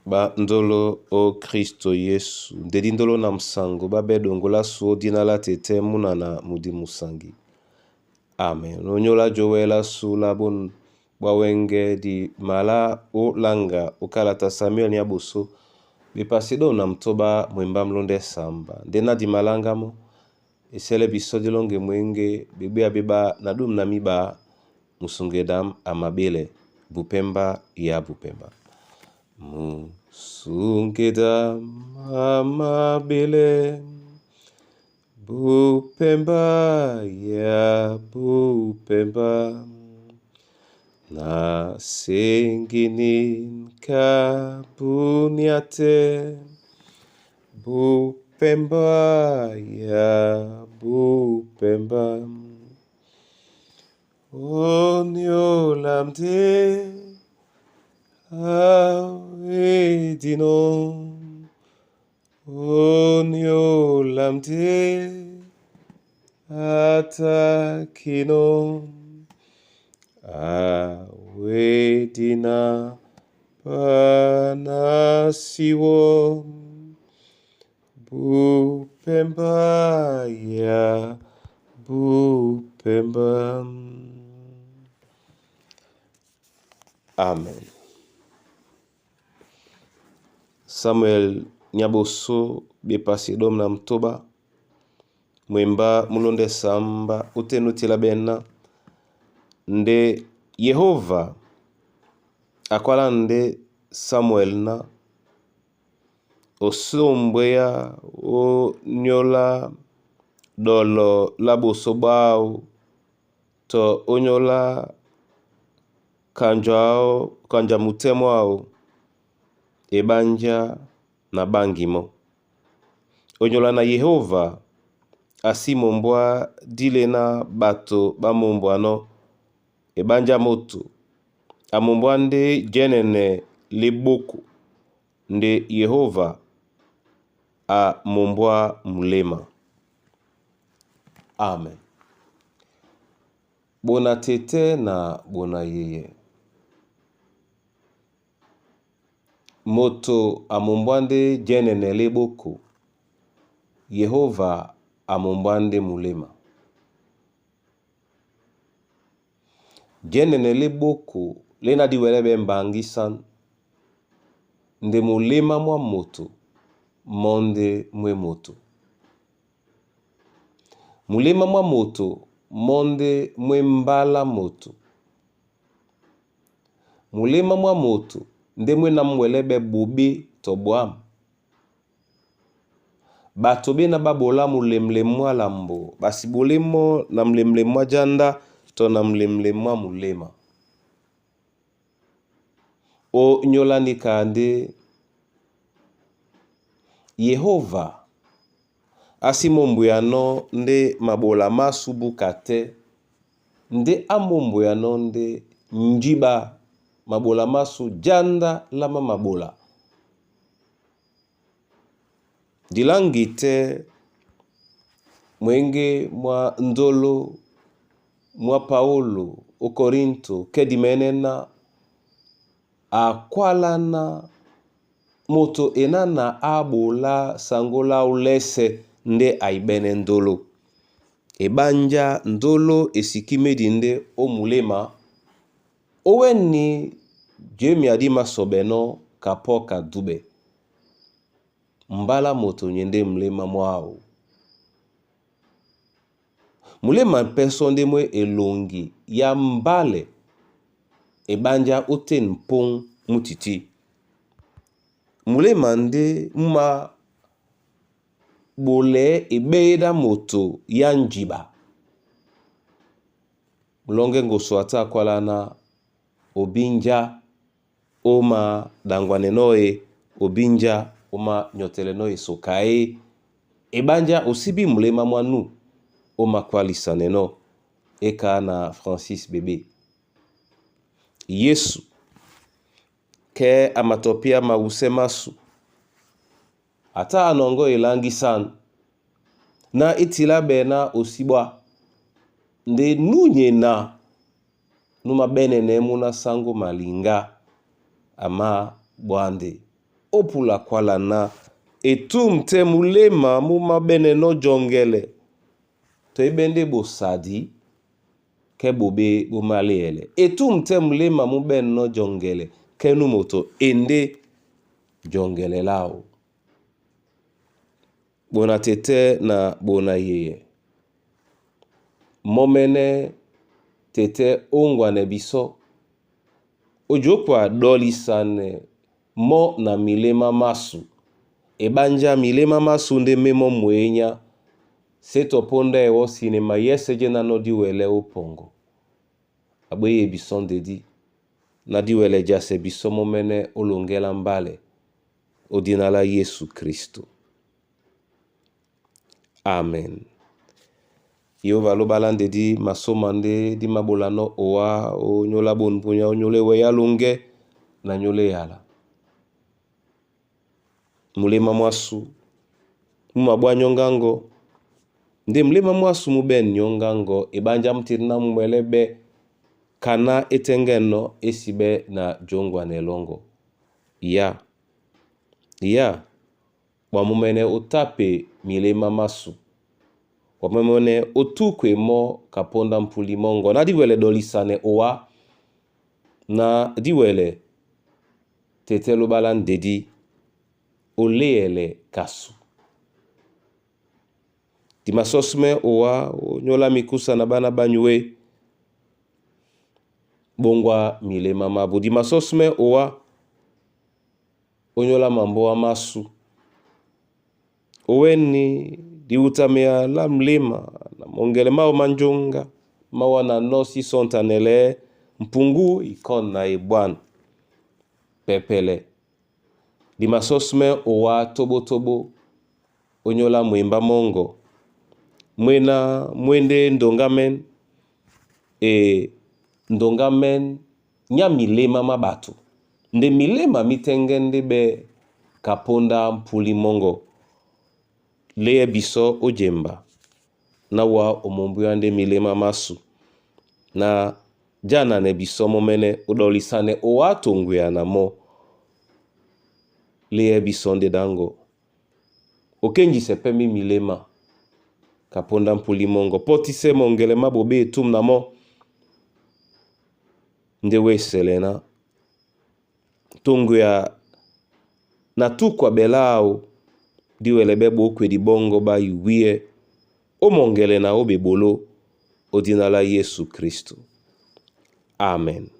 Ba ndolo o Kristo Yesu ndedi ndolo na musango babe dongola su dina la tete munana mudi musangi. Amen. Onyola jowela su la bon bwawenge di mala o langa okalata Samuel Nyaboso bepasi do na mtoba mwemba mlonde samba ndena di malangamo esele biso dilonge mwenge bebea beba na dum na miba musungedam amabele bupemba ya bupemba. Musungedam amabele bupemba ya bupemba na senginin kabuniate bupemba ya bupemba onyolamde awedino onyolamde atakino awedina panasiwo bupemba ya bupemba. Amen. Samuel Nyaboso bepasi dom na mtoba mwemba mulonde samba utenutila bena nde Yehova akwala nde Samuel na osombweya onyola dolo la boso bao to onyola kanjao kanja mutemo ao ebanja na bangimo onyola na Yehova asimombwa dile na bato bamombwano ebanja moto amombwa nde jenene leboko nde Yehova amombwa mulema. Amen. Bona tete na bona yeye. Moto amombwa nde jenene leboko Yehova amombwa nde mulema. Jenene leboko lena diwele be mbangisan nde mulema mwa moto monde mwe moto. Mulema mwa moto monde mwe mbala moto. Mulema mwa moto nde mwe na mwele be bobe to bwam. Bato bena babola mulemle mwa lambo basi bolemo na mlemle mwa janda to na mlemle mwa mulema. O nyolani kande Yehova asimombuyano nde mabola masubuka te nde amombuyano nde njiba mabola masu janda lama mabola. Dilangi te mwenge mwa ndolo mwa Paulo o Korinto kedimenena akwalana moto enana abola sangola ulese nde aibene ndolo. Ebanja ndolo esikimedi nde omulema oweni jemi adi masobeno kapo kadube. Mbala moto nyende mlema mwao. Mulema mpeso nde mwe elongi ya mbale ebanja ote mpong mutiti. Mulema nde ma bole ebeda moto ya njiba. Mulonge ngoso ata akwalana obinja oma dangwane noe obinja oma nyotele noe sokae ebanja osibi mulema mwanu oma kwalisa neno eka na Francis Bebe. Yesu ke amatopia mawuse masu ata anongo elangisan na itila bena osibwa nde nunye na numa benene muna sango malinga ama bwande. Opula kwala na etum te mulema mu mabeneno jongele to ebende bosadi ke bobe bomaleyele etum te mulema mu benno jongele kenu moto ende jongele lao bona tete na bona yeye momene tete ongwane biso ojokwa dolisane mo na milema masu ebanja milema masu nde memo mwenya seto ponda ewo sinema yeseje nano diwele opongo abweye biso ndedi na diwele jase biso momene olongela mbale odinala Yesu Kristo. Amen. Yehova lobala ndedi masoma nde di mabolano owa onyola bonpunya onyole we yalunge na nyole yala. Mulema mwasu mumabwa nyongango nde mulema mwasu muben nyongango ebanja mutiri na mumwele be kana etengeno esibe na jongwa nelongo. Ya ya wamumene otape milema masu wamumene otukwe mo kaponda mpuli mongo na diwele dolisane owa na diwele tete lobala ndedi oleyele kasu dimasosme owa onyola mikusa na bana banyue bongwa milema mabu dimasosme owa onyola mambo masu oweni diutamea la mlima na mongele mao manjonga mawa na nosi sontanele mpungu ikon na ebwan pepele dimasosme owa tobotobo onyola mwemba mongo mwena mwende ndonga men e ndonga men nya milema ma bato nde milema mitenge nde be kaponda mpuli mongo leye biso ojemba na wa omombuya nde milema masu na jana ne biso momene odolisane owa tongwea na mo leye biso nde dango okenjise pe mi milema kaponda mpuli mongo potise mongele mabobe etum na mo nde weselena tongwea na tukwa belao diwele be bokwedi bongo ba yuwie omongele na obebolo odinala Yesu Kristo. Amen.